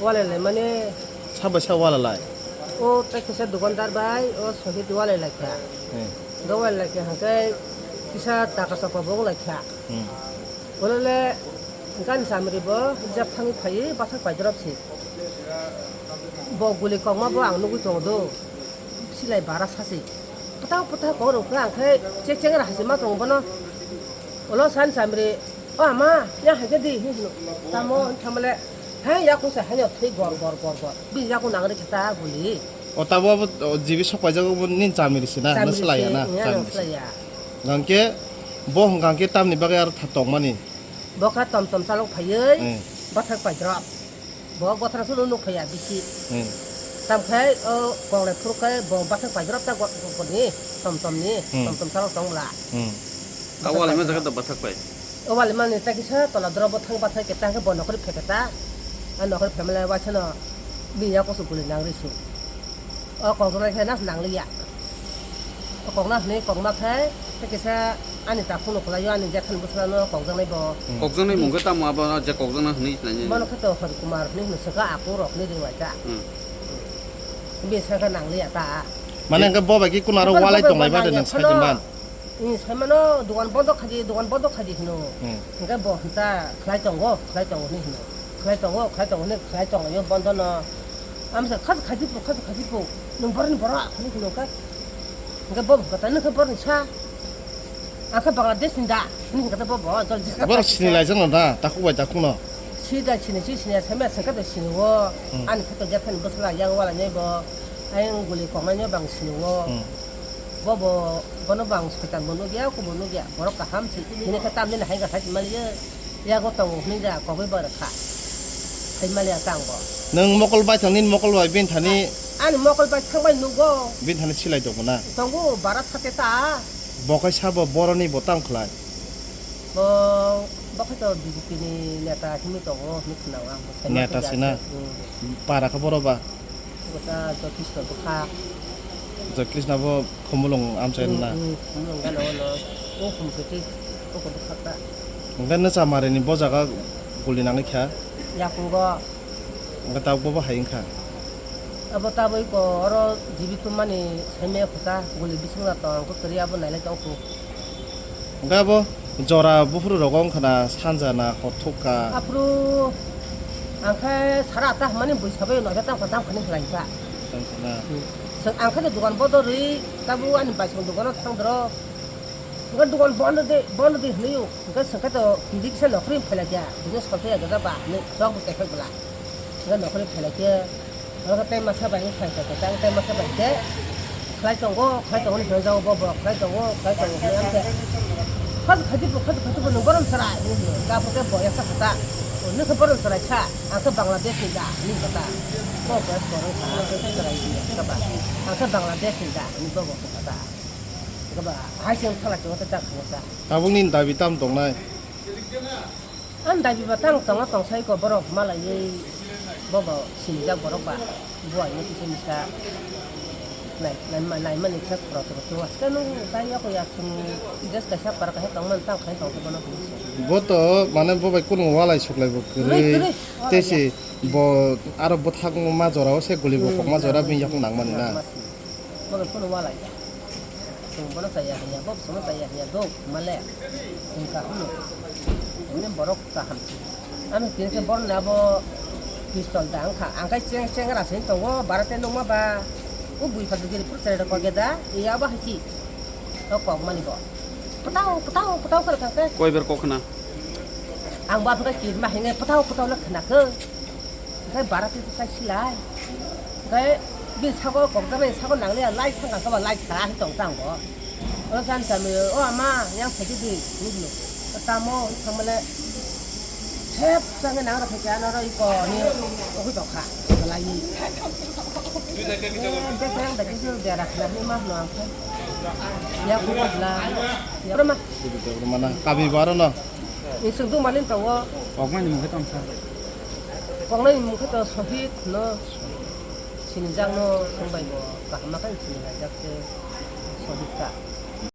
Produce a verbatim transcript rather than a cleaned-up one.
Walai lai mani. Sa bai sa walai lai? O tei kisa dukandar bai o Sohit walai lai kha. Hmm. Do walai lai kha hwnkhe kisa taka sapa bo wng lai kha. Hmm. Walai le gani chamri bo jeb thangwi phaiwi bathak paidrop si. Bo guli kokma bo ang nugwi tongo do. Silai bara sasi. Pwtao pwtao kok rwkha ang khe chek chek ra hasi ma tongo bono. Ulo san chamri, "O ama, ya hai khe di," hinwi hino. Tamo hinwi thangmale, "Hai ya kusa hai ya thwi gor gor gor gor." Bini yago nang rikhe ta guli. O tabo abo, o, jibi sok paijak obo nini chamri se na, Chamri nung se, slai ya na, iya, chamri nung se. Slai ya. Hwnkhe bo hwnkha hwnkhe tamni bagwi aro tha tongmani? Bo kha tom tom chalok phaiwi, Hmm. bathak paidrop. Bo bothra sulu nuk phaiya bisi. Hmm. Tamkhai o kongle phuru khai bo bathak paidrop ta go-, go-, ni, tom tom ni, Hmm. tom tom chalok tongla. Hmm. Ka wali ma jaga da bathak pai. O wali mani ta kisa tola doro bo thang bathak khe ta khe bo nokhri pheketa. A nokhri phemalai waisa no bini yago kusu guli nang risu. O kokjagna khe nas nang liya. O kokna hwnwi kokma khe, tei kisa ani takhukno kwlaio, ani jephani bwskango kokjaknai bo. Hmm. Kokjaknai mung khe tamo abo je kokjakna hwnwi sinai. Bono khe to Hari Kumar hwnwi hino swkha, aku rokni ring lai ta. Hmm. Bini sakha nang liya ta. Mane hwnkhe bo bai khe kuno aro walai tonglai ba de nang sai tongban. Ni saimano dogan bondo khaidi, dogan bondo khaidi hino. Hmm. Hwnkhe bo hinta khlai tongo, khlai tongo hinwi hino. Khlai tongo, khlai tongo hinwi khlai tongo yo bondo no. Amsa khas khaidi pu, khas khaidi pu. Nwng boroni borok hinwi hino khe. Hwnkhe bo kata nokhe boroni sa. Akhe Bangladesh ni da hinwi hwnkhe bo bo jol jisa. Borok sini lai jano da, takhuk bai takhuk no. Si da sini si sini saimya sengkha da sini o. Hmm. Ani khato jephani bwsla yang wala nai bo. Ayang guli koknai no bang sini o. Hmm. Bo bo, bono bo ang soitan bo nukya, oko bo nukya, borok kaham se. Hini khe tamni hai kha sai maliya, yago tongo hwnwi ja kogwi bo rwkha. Sai maliya tang bo. Nwng mokol bai thang, nini mokol bai bini thani. Ani mokol bai thang bai nugo. Bini thani silai tongo na? Tongo, bara sate ta. Bo kaisa bo boroni bo tamo khlai? Bo, bo khai to B J P ni neta hwnwi tongo hwnwi khwnao ang bo sai. Neta se na? Hmm. Para khe boro ba? Gota Joy Krishna bwkha. Joy Krishna bo Khumulwng amchai na? Hmm, hmm, Khumulwng gana ono. O Khumketi, o Khumketi khakta. Hwnkhe Nwchamarini bo jaga guli nangwi kha? Yakungo. Hwnkhe tabuk bo bo hai wngkha? Abo tabuk iko oro jibi twmani saimaya khuta, guli bisingla tong, ang khe kwrwi abo nailai tong kho. Hwnkhe abo jora buphuru rogo wngkha na sanja na hor thukha? Aphuru ang khe sara atta hwnmani bui sabai noida tang kha, tang phani khlai kha. Tang kha na? Hmm. Chwng ang khe dogan bodo rwi tabuk ani baisong dogano thang doro. Hwnkhe dogan bondo de, bondo de hwnwi o. Hwnkhe chwng khe to tini kisa nokhorwi phailai kha. Bini solthe ya gajak ba hwnwi chwk bo kephek bwla. Hwnkhe nokhorwi phailai khe. Oro khe tai masa bai wng phai kha, tai masa bai khe khlai tongo, khlai tongo hwnwi hwnjao bo, bo khlai tongo, khlai tongo hwnwi ang khe. Khaju khajibo, khaju khajibo nwng borom chwrai hwnwi hwnwi. Tabuk khe bo yaksa kha ta. Nwng khe borom chwrai sa, ang khe Bangladesh ni da hwnwi kha ta. Bo bo borom kha, ang khe chwrai hwnwi kha ba. Ang khe Bangladesh ni da hwnwi bo bo kha ta. Kha ba, hai se wng thala chwng ta da kha ta. Tabuk nini dabi tam tongnai? Ang dabi ba tang tongo, tong sai ko borok malaiwi bobo sinijak borok ba buai no kisa misa nai, nai, naimani khe khoro khoro chwng aske nung tai yako ya chwng dress kaisa para kaisa tongmani tang khai tong bono hinwi se. Bo to mane bo bai kunu walai suklai bo kwrwi, kwrwi, kwrwi, walai tei se ya. Bo aro bwthak ma jora o se guli bo hmm, kokma jora hmm, bini yakung nangmani na. Nangma se. Bo bai kunu walai ya. Chwng bono chaya hinya, bo chwngno chaya hinya, do male. Chwng kaham no. Hwnwi borok kaham se. Ano tini khe borok ni abo pistol da wngkha. Ang khe cheng-, chengra se tongo, bara tei nukma ba. O bui phalsa giri phuru cherai rok kok ya da, iya abo hai se. O kok mani bo. Pwtao, pwtao, pwtao khe thang khe. Koi ber kok khna? Ang bo aphuru khe kirma hinwi pwtao, pwtao le khna khe. Hwnkhe bara twi twi khai silai. Hwnkhe bini sago kokjaknai sago nangliya light thangkha khe ba light khara hai tong tang bo. Oro chan chamwi, "O ama, yang phaikhe di," hinwi hino. Tamo wng thangmale sep changwi nang rw phaikha, ano oro iko hinwi ugwi tongkha, kwlaiwi. Eh, bek bek ang bai khe dera khna hinwi ma hino ang khe. Yak bwkha bwla. Yak ma. Mana kabi bo aro no? Ni swngdung mani tongo. Koknani mung khe tong sa? Koknani mung khe to Sohit no. Sinijak no, chwng bai bo kaham ma khe sini laijak se Sohit ta.